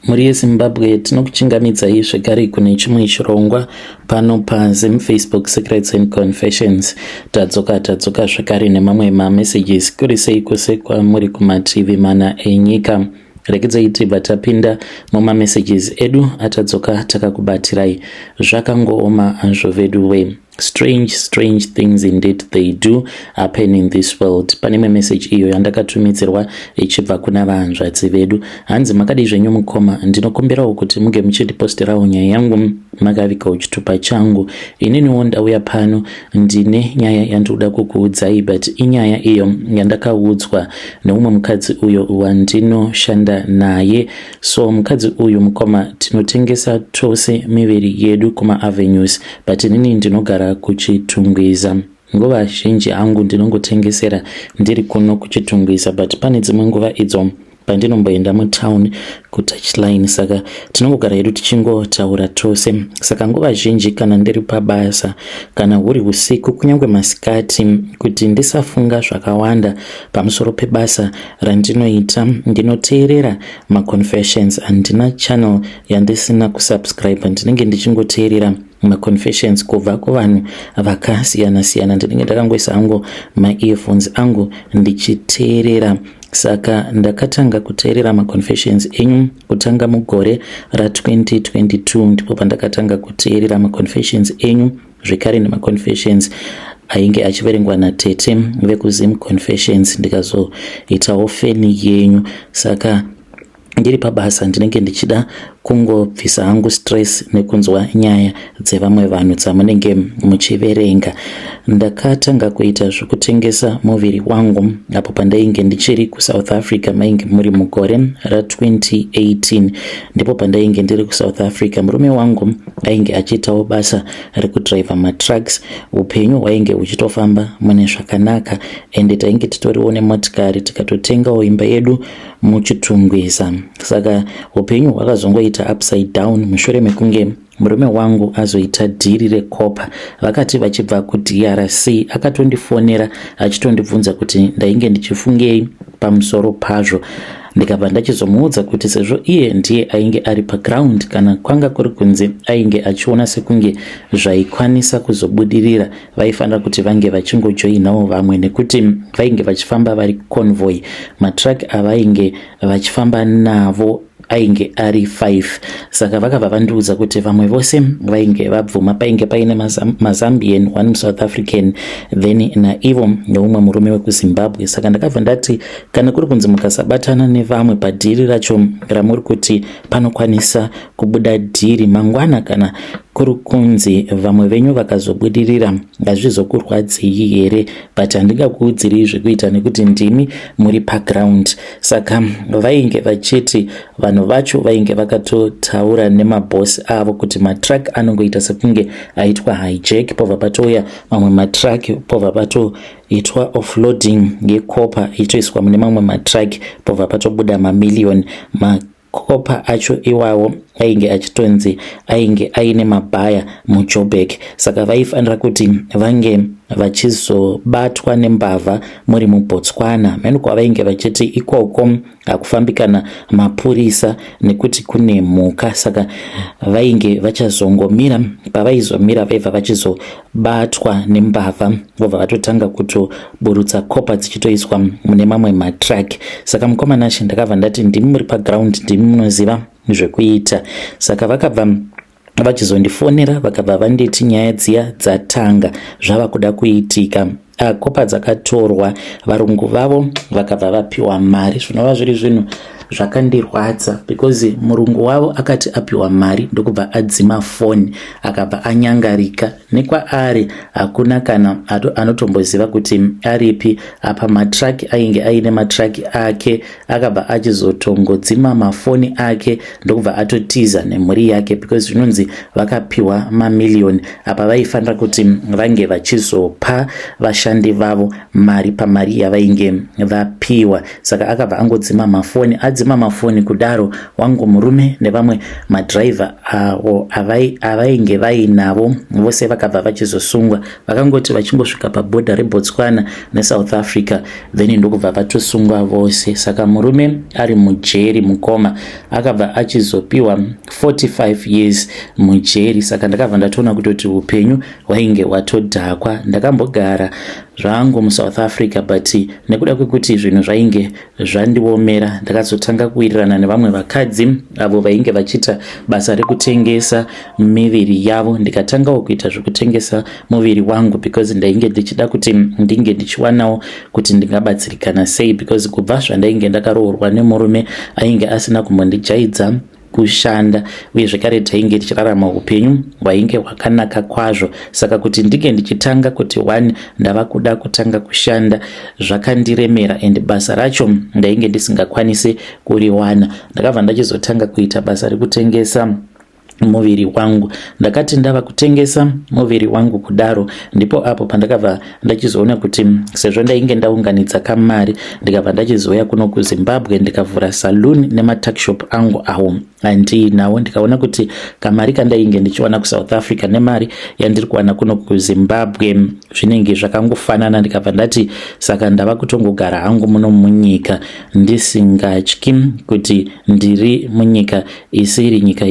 Mhuri yeZimbabwe, tinokuchingamidzai zvekare kune chimwe chirongwa pano paZim Facebook Secrets and Confessions. Tadzoka tadzoka zvekare nemamwe mamessages. Kuri sei kwose kwamuri kumativi mana enyika? Regedzai tibva tapinda mumamessages edu atadzoka takakubatirai. Zvakangooma hazvo veduwe. Strange, strange things indeed they do happen in this world. Pane imwe message iyo yandakatumidzirwa ichibva kuna vahanzvadzi vedu. Hanzi, "Makadii zvenyu mukoma? Ndinokumbirawo kuti muge muchindiposterawo nyaya yangu makavigawo chitupa changu. Ininiwo ndauya pano ndine nyaya yandinoda kukuudzai, but inyaya iyo yandakaudzwa neumwe mukadzi uyo wandinoshanda naye. So mukadzi uyu, mukoma, tinotengesa tose miviri yedu kumaavenues, but inini ndinogara kuChitungwiza. Nguva zhinji hangu ndinongotengesera ndiri kuno kuChitungwiza, but pane dzimwe nguva idzo pandinomboenda mutown kuTouchline. Saka tinongogara hedu tichingotaura tose. Saka nguva zhinji kana ndiri pabasa, kana huri usiku, kunyange masikati, kuti ndisafunga zvakawanda pamusoro pebasa randinoita, ndinoteerera maconfessions. Handina channel yandisina kusubscribe. Ndinenge ndichingoteerera maconfessions kubva kuvanhu vakasiyana-siyana. Ndinenge ndakangoisa hangu maearphones angu ndichiteerera. Saka ndakatanga kuteerera maconfessions enyu kutanga mugore ra2022. Ndipo pandakatanga kuteerera maconfessions enyu, zvekare nemaconfessions ainge achiverengwa natete vekuZim Confessions, ndikazoitawo fan yenyu. Saka ndiri pabasa ndinenge ndichida kungobvisa hangu stress nekunzwa nyaya dzevamwe vanhu dzamunenge muchiverenga. Ndakatanga kuita zvekutengesa muviri wangu apo pandainge ndichiri kuSouth Africa. Mainge muri mugore ra2018, ndipo pandainge ndiri kuSouth Africa. Murume wangu ainge achiitawo basa rekudhiraivha matrucks. Upenyu hwainge huchitofamba mune zvakanaka, ende tainge titoriwo nemotikari, tikatotengawo imba yedu muChitungwiza. Saka upenyu hwakazongoita upside down mushure mekunge murume wangu azoita dhiri recopper. Vakati vachibva kuDRC, akatondifonera achitondibvunza kuti ndainge ndichifungei pamusoro pazvo. Ndikabva ndachizomuudza kuti sezvo iye ndiye ainge ari paground, kana kwanga kuri kunze ainge achiona sekunge zvaikwanisa kuzobudirira, vaifanira kuti vange vachingojoinawo vamwe, nekuti vainge vachifamba vari convoy. Matruck avainge vachifamba navo ainge ari 5. Saka vakabva vandiudza kuti vamwe vose vainge vabvuma. Painge paine maZambian, one South African, then naivo neumwe murume wekuZimbabwe. Saka ndakabva ndati kana kuri kunzi mukasabatana nevamwe padhiri racho ramuri kuti panokwanisa kubuda dhiri mangwana, kana kuri kunzi vamwe venyu vakazobudirira, hazvizokurwadzei here? But handingakuudzirii zvekuita nekuti ndimi muri paground." Saka vainge vachiti vanhu vacho vainge vakatotaura nemabhosi avo kuti matruck anongoita sekunge aitwa hijack, pobva patouya mamwe matruck, pobva patoitwa offloading yecopper, ichitoiswa mune mamwe matruck, pobva patobuda mamiliyoni. Macopper acho iwawo ainge achitonzi ainge aine mabhaya muJoburg, saka vaifanira kuti vange vachizobatwa nembavha muri muBotswana. Mheno kwavainge vachiti ikoko hakufambi kana mapurisa nekuti kune mhuka. Saka vainge vachazongomira, pavaizomira vaibva vachizobatwa nembavha, vobva vatotanga kutoburutsa copper dzichitoiswa mune mamwe matruck. Saka mukoma Nashe, ndakabva ndati ndimi muri paground, ndimi munoziva zvekuita. Saka vakabva vachizondifonera, vakabva vanditi nyaya dziya dzatanga, zvava kuda kuitika. Copper dzakatorwa, varungu vavo vakabva vapiwa mari, zvinova zviri zvinhu zvakandirwadza, because murungu wavo akati apiwa mari ndokubva adzima foni, akabva anyangarika. Nekwaari hakuna kana anotomboziva kuti aripi. Apa matruck ainge aine matruck ake, akabva achizotongodzima mafoni ake ndokubva atotiza nemhuri yake, because zvinonzi vakapiwa mamiliyoni. Apa vaifanira kuti vange vachizopa vashandi vavo mari pamari yavainge vapiwa. Saka akabva angodzima mafoni. Vadzima mafoni kudaro, wangu murume nevamwe madhiraivha avo avainge vainavo vose vakabva vachizosungwa. Vakangoti vachingosvika pabhodha reBotswana neSouth Africa, then ndokubva vatosungwa vose. Saka murume ari mujeri, mukoma akabva achizopiwa 45 years mujeri. Saka ndakabva ndatoona kutoti upenyu hwainge hwatodhakwa. Ndakambogara zvangu muSouth Africa, but nekuda kwekuti zvinhu zvainge zvandiomera, ndakazotanga kuwirirana nevamwe vakadzi avo vainge vachiita basa rekutengesa miviri yavo. Ndikatangawo kuita zvekutengesa muviri wangu because ndainge ndichida kuti ndinge ndichiwanawo kuti ndingabatsirikana sei, because kubva zvandainge ndakaroorwa nemurume ainge asina kumbondijaidza kushanda, uye zvekare tainge tichirarama upenyu hwainge hwakanaka kwazvo. Saka kuti ndinge ndichitanga kuti one ndava kuda kutanga kushanda zvakandiremera, and basa racho ndainge ndisingakwanisi kuriwana. Ndakabva ndachizotanga kuita basa rekutengesa muviri wangu. Ndakati ndava kutengesa muviri wangu kudaro, ndipo apo pandakabva ndachizoona kuti sezvo ndainge ndaunganidza kamari, ndikabva ndachizouya kuno kuZimbabwe, ndikavhura saloon nematuckshop angu awo andiinawo. Ndikaona kuti kamari kandainge ndichiwana kuSouth Africa nemari yandiri kuwana kuno kuZimbabwe zvinenge zvakangofanana. Ndikabva ndati saka ndava kutongogara hangu muno munyika ndisingatyi kuti ndiri munyika isiri nyika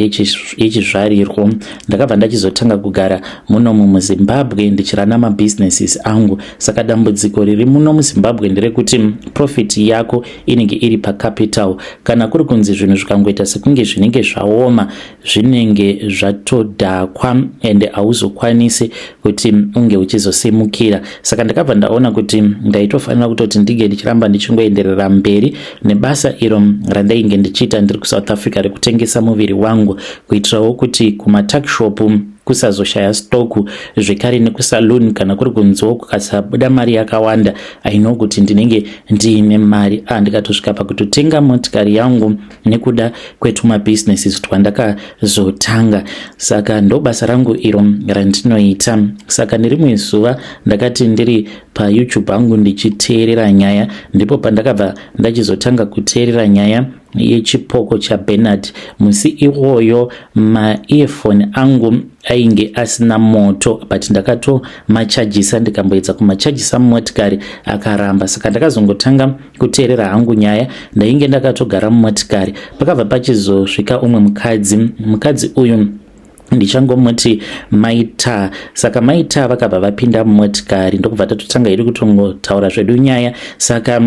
yechizvarirwo. Ndakabva ndachizotanga kugara munomu muZimbabwe ndichirana mabusinesses angu. Saka dambudziko riri muno muZimbabwe nderekuti profit yako inenge iri pacapital. Kana kuri kunzi zvinhu zvikangoita sekunge zvinenge zvaoma, zvinenge zvatodhakwa ende hauzokwanisi kuti unge uchizosimukira. Saka ndakabva ndaona kuti ndaitofanira kutoti ndinge ndichiramba ndichingoenderera mberi nebasa iro randainge ndichiita ndiri kuSouth Africa rekutengesa muviri wangu, kuitirawo kuti kumatuckshop kusazoshaya stock, zvekare nekusaloon kana kuri kunziwo kukasabuda mari yakawanda, I know kuti ndinenge ndiine mari. Ndikatosvika pakutotenga motikari yangu nekuda kwetumabusinesses twandakazotanga. Saka ndo basa rangu iro randinoita. Saka nerimwe zuva ndakati ndiri paYouTube angu ndichiteerera nyaya, ndipo pandakabva ndachizotanga kuteerera nyaya yechipoko chaBernard. Musi iwoyo maearphone angu ainge asina moto, but ndakatomachajisa. Ndikamboedza kumachajisa mumotikari, akaramba. Saka ndakazongotanga kuteerera hangu nyaya, ndainge ndakatogara mumotikari. Pakabva pachizosvika umwe mukadzi. Mukadzi uyu ndichangomuti Maita. Saka Maita vakabva vapinda mumotikari, ndokubva tatotanga iri kutongotaura zvedu nyaya. Saka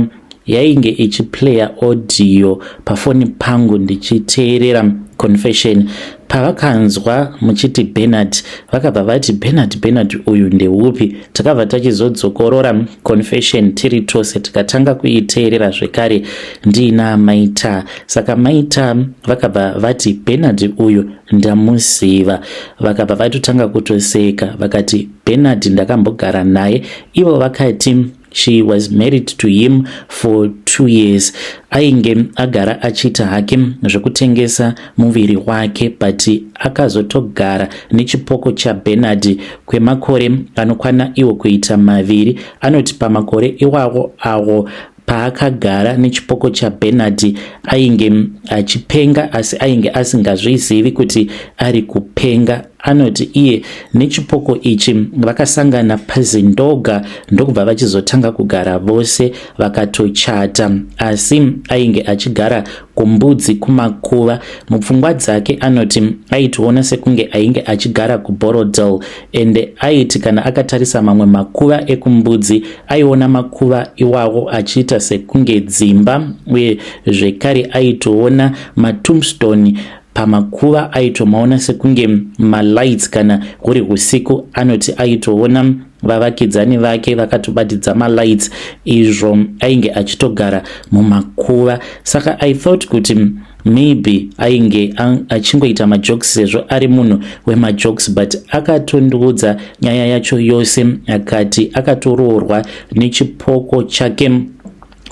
yainge ichiplaya audio pafoni pangu ndichiteerera confession. Pavakanzwa muchiti Bernard, vakabva vati, "Bernard, Bernard uyu ndeupi?" Takabva tachizodzokorora confession tiri tose, tikatanga kuiteerera zvekare ndiina Maita. Saka Maita vakabva vati, "Bernard uyu ndamuziva." Vakabva vatotanga kutoseka, vakati, "Bernard ndakambogara naye." Ivo vakati she was married to him for 2 years. Ainge agara achiita hake zvekutengesa muviri wake, but akazotogara nechipoko chaBernard kwemakore anokwana iwo kuita 2. Anoti pamakore iwawo awo paakagara nechipoko chaBernard, ainge achipenga, asi ainge asingazvizivi kuti ari kupenga. Anoti iye nechipoko ichi vakasangana paZindoga, ndokubva vachizotanga kugara vose, vakatochata, asi ainge achigara kuMbudzi kumakuva. Mupfungwa dzake anoti aitoona sekunge ainge achigara kuBorrowdale, ende aiti kana akatarisa mamwe makuva ekuMbudzi, aiona makuva iwawo achiita sekunge dzimba, uye zvekare aitoona matombstone pamakuva aitomaona sekunge malights kana huri usiku. Anoti aitoona vavakidzani vake vakatobatidza malights, izvo ainge achitogara mumakuva. Saka I thought kuti maybe ainge achingoita majokes sezvo ari munhu wemajokes, but akatondiudza nyaya yacho yose. Akati akatoroorwa nechipoko chake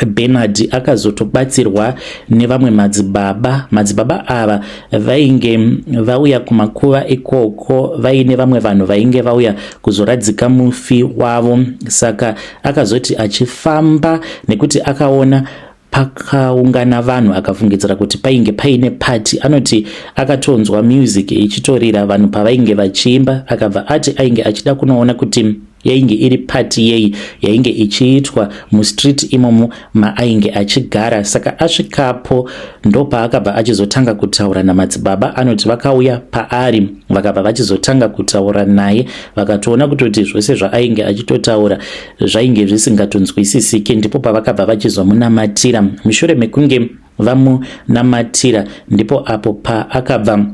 Bernard, akazotobatsirwa nevamwe madzibaba. Madzibaba ava vainge vauya kumakuva ikoko vaine vamwe vanhu vainge vauya kuzoradzika mufi wavo. Saka akazoti achifamba, nekuti akaona Pakaungana vanhu, akafungidzira kuti painge paine party. Anoti akatonzwa music ichitorira vanhu pavainge vachiimba, akabva ati ainge achida kunoona kuti yainge iri party yei yainge ichiitwa mustreet imomo maainge achigara. Saka asvikapo, ndopaakabva achizotanga kutaura namadzibaba. Anoti vakauya paari, vakabva vachizotanga kutaura naye, vakatoona kutoti zvose zvaainge achitotaura zvainge zvisingatonzwisisiki. Ndipo pavakabva vachizomunamatira. Mushure mekunge vamunamatira, ndipo apo paakabva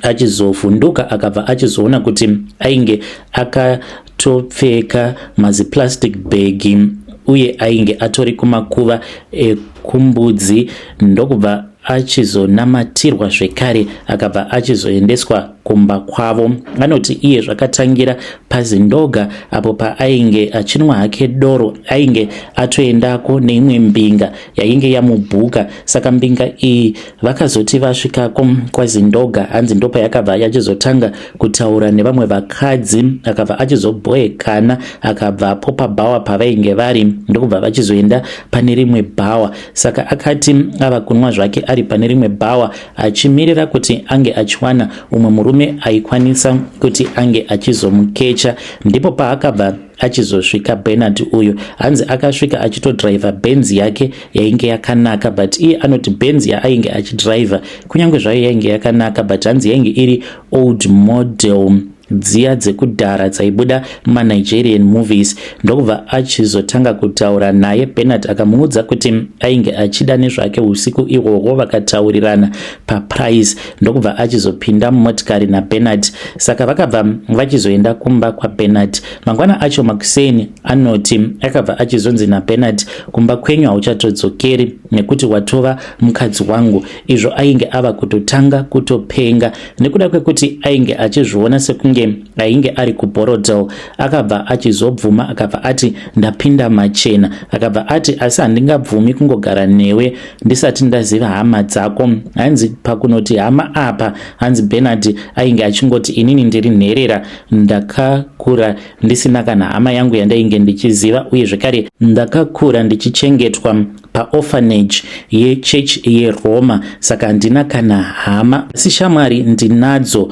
achizovhunduka, akabva achizoona kuti ainge akatopfeka maziplastic bag uye ainge atori kumakuva ekuMbudzi. Ndokubva achizonamatirwa zvekare, akabva achizoendeswa kumba kwavo. Anoti iye zvakatangira paZindoga apo paainge achinwa hake doro. Ainge atoendako neimwe mbinga yainge yamubhuka. Saka mbinga iyi, vakazoti vasvikako kwaZindoga, hanzi ndopayakabva yachizotanga kutaura nevamwe vakadzi. Akabva achizobhoekana, akabvapo pabhawa pavainge vari, ndokubva vachizoenda pane rimwe bhawa. Saka akati ava kunwa zvake ari pane rimwe bhawa, achimirira kuti ange achiwana umwe murume aikwanisa kuti ange achizomukecha, ndipo paakabva achizosvika Bernard uyu. Hanzi akasvika achitodhiraivha Benzi yake yainge yakanaka, but iye anoti Benzi yaainge achidhiraivha, kunyange zvayo yainge yakanaka, but hanzi yainge iri old model, dziya dzekudhara dzaibuda mumaNigerian movies. Ndokubva achizotanga kutaura naye Bernard, akamuudza kuti ainge achida nezvake usiku ihwohwo. Vakataurirana paprice, ndokubva achizopinda mumotikari naBernard. Saka vakabva vachizoenda kumba kwaBernard mangwana acho makuseni. Anoti akabva achizonzi naBernard, "Kumba kwenyu hauchatodzokeri nekuti watova mukadzi wangu." Izvo ainge ava kutotanga kutopenga nekuda kwekuti ainge achizviona sekunge ainge ari kuBorrowdale. Akabva achizobvuma, akabva ati, "Ndapinda machena." Akabva ati, "Asi handingabvumi kungogara newe ndisati ndaziva hama dzako." Hanzi pakunoti hama apa, hanzi Bernard ainge achingoti, "Inini ndiri nherera, ndakakura ndisina kana hama yangu yandainge ndichiziva, uye zvekare ndakakura ndichichengetwa paorphanage yechechi yeRoma, saka handina kana hama, asi shamwari ndinadzo."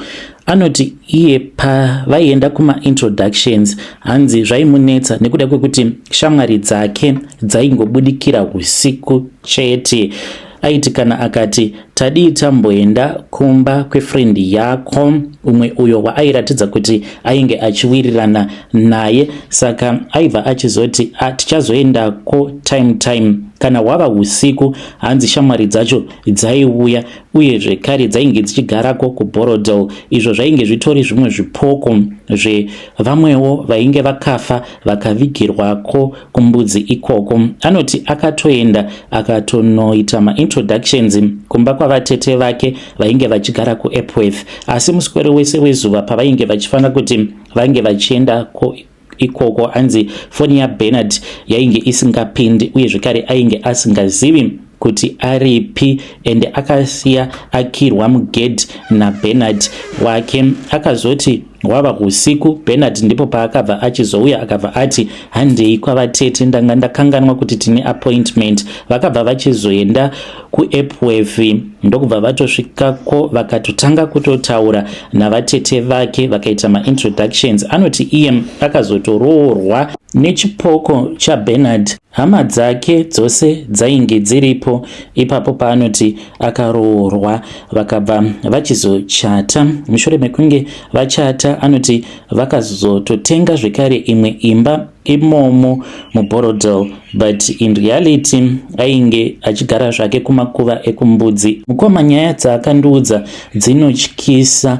Anoti iye pavaienda kumaintroductions, hanzi zvaimunetsa nekuda kwekuti shamwari dzake dzaingobudikira usiku chete. Aiti kana akati, "Tadii tamboenda kumba kwefriend yako umwe uyo waairatidza kuti ainge achiwirirana naye," saka aibva achizoti, "Tichazoendako time time." Kana hwava usiku, hanzi shamwari dzacho dzaiuya, uye zvekare dzainge dzichigarako kuBorrowdale, izvo zvainge zvitori zvimwe zvipoko zvevamwewo vainge vakafa vakavigirwako kuMbudzi ikoko. Anoti akatoenda akatonoita maintroductions kumba kwavatete vake vainge vachigara kuEpworth, asi muswero wese wezuva pavainge vachifanira kuti vange vachiendako ikoko, anzi foni yaBernard yainge isingapindi, uye zvekare ainge asingazivi kuti aripi, ende akasiya akirwa mugedhi naBernard wake. Akazoti hwava usiku, Bernard ndipo paakabva achizouya, akabva ati, "Handei kwavatete, ndanga ndakanganwa kuti tine appointment." Vakabva vachizoenda kuEpworth, ndokubva vatosvikako, vakatotanga kutotaura navatete vake, vakaita maintroductions. Anoti iye akazotoroorwa nechipoko chaBernard. Hama dzake dzose dzainge dziripo ipapo paanoti akaroorwa. Vakabva vachizochata. Mushure mekunge vachata, anoti vakazototenga zvekare imwe imba imomo muBorrowdale, but in reality ainge achigara zvake kumakuva ekuMbudzi. Mukoma, nyaya dzaakandiudza dzinotyisa.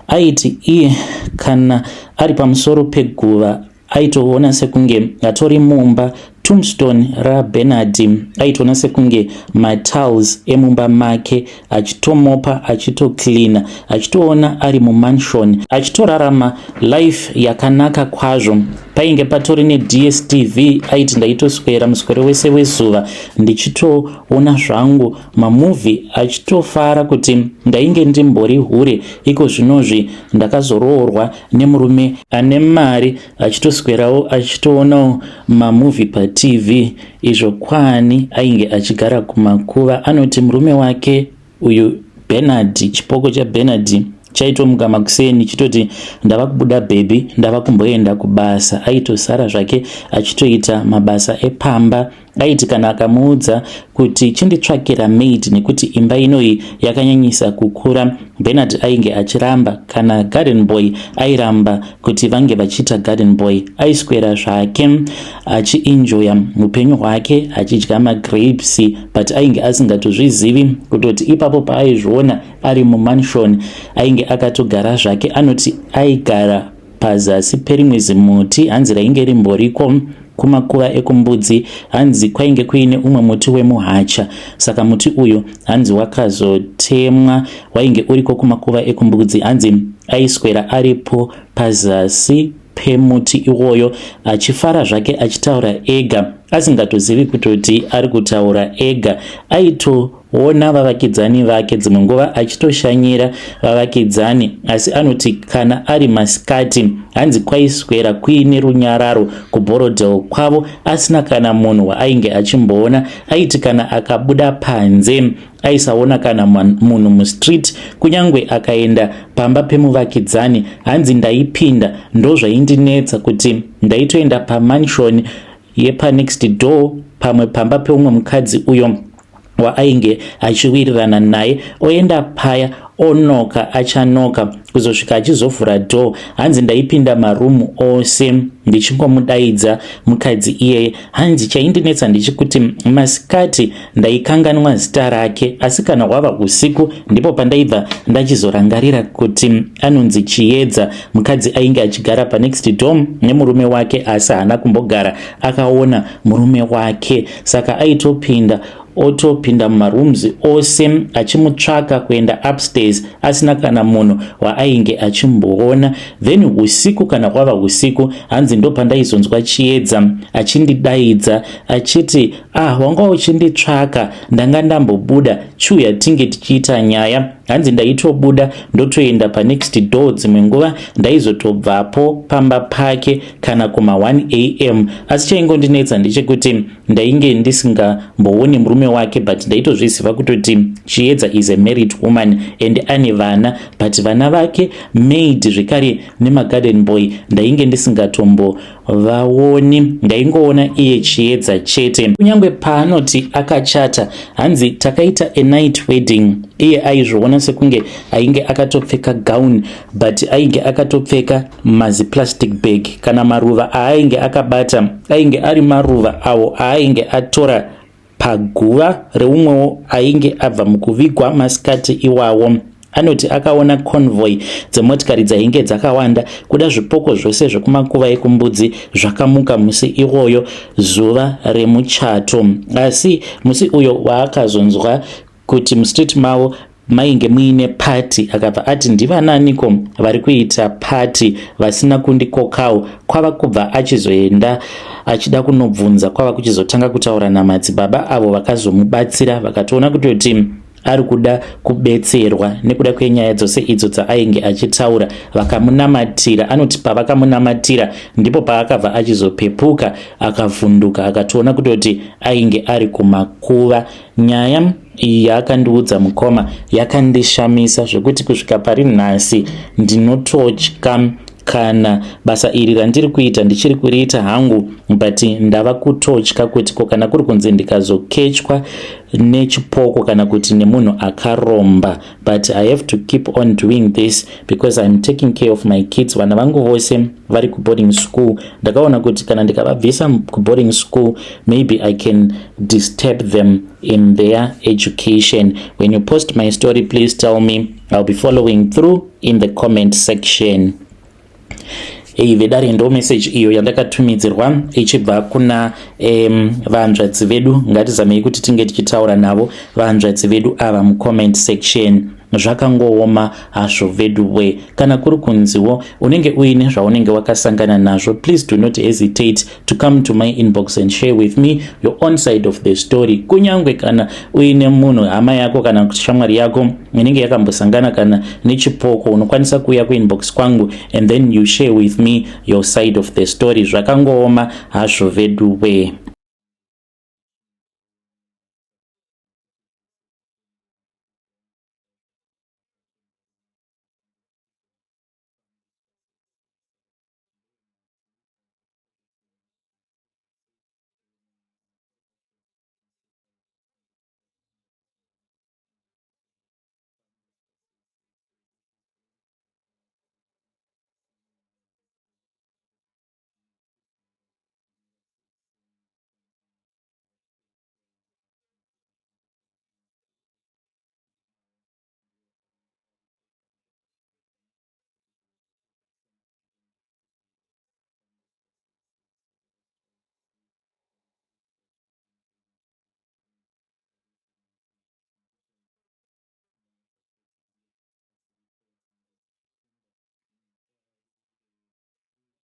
Aiti iye kana ari pamusoro peguva, aitoona sekunge atori mumba. Tombstone raBernard aitoona sekunge matiles emumba make, achitomopa, achitocleana, achitoona ari mumansion, achitorarama life yakanaka kwazvo. Painge patori neDSTV, aiti ndaitoswera muswero wese wezuva ndichitoona zvangu mamovie, achitofara kuti ndainge ndimbori hure, iko zvinozvi ndakazoroorwa nemurume ane mari, achitoswerawo achitoonawo mamovie paTV. Izvo kwani ainge achigara kumakuva. Anoti murume wake uyu Bernard, chipoko chaBernard chaitomuka makuseni chitoti, "Ndava kubuda baby, ndava kumboenda kubasa." Aitosara zvake achitoita mabasa epamba. Aiti kana akamuudza kuti chinditsvakira maid nekuti imba inoyi yakanyanyisa kukura, Bernard ainge achiramba. Kana garden boy airamba kuti vange vachiita garden boy. Aiswera zvake achienjoya upenyu hwake, achidya magrapes, but ainge asingatozvizivi kutoti ipapo paaizviona ari mumansion ainge akatogara zvake. Anoti aigara pazasi perimwe zimuti, hanzi rainge rimboriko kumakuva ekuMbudzi. Hanzi kwainge kuine umwe muti wemuhacha, saka muti uyu hanzi wakazotemwa, wainge uriko kumakuva ekuMbudzi. Hanzi aiswera aripo pazasi pemuti iwoyo achifara zvake, achitaura ega, asingatozivi kutoti ari kutaura ega. Aitoona vavakidzani vake, dzimwe nguva achitoshanyira vavakidzani. Asi anoti kana ari masikati, hanzi kwaiswera kuine runyararo kuBorrowdale kwavo, asina kana munhu waainge achimboona. Aiti kana akabuda panze aisaona kana munhu mustreet, kunyange akaenda pamba pemuvakidzani. Hanzi ndaipinda, ndozvaindinetsa kuti ndaitoenda pamansion yepanext door, pamwe pamba peumwe mukadzi uyo waainge achiwirirana naye, oenda paya, onoka, achanoka kuzosvika achizovhura door. Hanzi ndaipinda marumu ose ndichingomudaidza mukadzi iyeye. Hanzi chaindinetsa ndichikuti masikati ndaikanganwa zita rake, asi kana hwava usiku ndipo pandaibva ndachizorangarira kuti anonzi Chiedza, mukadzi ainge achigara panext door nemurume wake, asi haana kumbogara akaona murume wake. Saka aitopinda, otopinda mumarooms ose achimutsvaka, kuenda upstairs, asina kana munhu waainge achimboona. Then usiku, kana kwava usiku, hanzi ndo pandaizonzwa Chiedza achindidaidza achiti, "Ah, wanga uchinditsvaka? Ndanga ndambobuda, chiuya tinge tichiita nyaya." Hanzi ndaitobuda ndotoenda panext door. Dzimwe nguva ndaizotobvapo pamba pake kana kuma1 am, asi chaingondinetsa ndechekuti ndainge ndisingambooni murume wake, but ndaitozviziva kutoti Chiedza is a married woman and ane vana, but vana vake, maid zvekare nemagarden boy, ndainge ndisingatombovaoni. Ndaingoona iye Chiedza chete. Kunyange paanoti akachata, hanzi takaita a night wedding, iye aizviona sekunge ainge akatopfeka gown, but ainge akatopfeka maziplastic bag. Kana maruva aainge akabata ainge ari maruva awo aainge atora paguva reumwewo ainge abva mukuvigwa masikati iwawo. Anoti akaona convoy dzemotikari dzainge dzakawanda kuda zvipoko zvose zvekumakuva ekuMbudzi zvakamuka musi iwoyo, zuva remuchato. Asi musi uyo waakazonzwa kuti mustreet mavo mainge muine party, akabva ati, "Ndivananiko vari kuita party vasina kundikokawo?" Kwava kubva achizoenda achida kunobvunza, kwava kuchizotanga kutaura namadzibaba avo vakazomubatsira, vakatoona kutoti ari kuda kubetserwa nekuda kwenyaya dzose idzo dzaainge achitaura. Vakamunamatira. Anoti pavakamunamatira ndipo paakabva achizopepuka, akavhunduka, akatoona kutoti ainge ari kumakuva. Nyaya iyi yaakandiudza mukoma yakandishamisa zvekuti kusvika pari nhasi ndinototya. Kana basa iri randiri kuita ndichiri kuriita hangu, but ndava kutotya kuti ko kana kuri kunzi ndikazokechwa nechipoko kana kuti nemunhu akaromba? But I have to keep on doing this because I'm taking care of my kids. Vana vangu vose vari kuboarding school. Ndakaona kuti kana ndikavabvisa kuboarding school, maybe I can disturb them in their education. When you post my story, please tell me. I'll be following through in the comment section. Ei vedare, ndo message iyo yandakatumidzirwa ichibva kuna vanzvadzi vedu. Ngatizamei kuti tinge tichitaura navo vanzvadzi vedu ava mucomment section. Zvakangooma hazvo veduwe. Kana kuri kunziwo unenge uine zvaunenge wakasangana nazvo, please do not hesitate to come to my inbox and share with me your own side of the story. Kunyange kana uine munhu, hama yako kana shamwari yako inenge yakambosangana kana nechipoko, unokwanisa kuuya kuinbox kwangu and then you share with me your side of the story. Zvakangooma hazvo veduwe.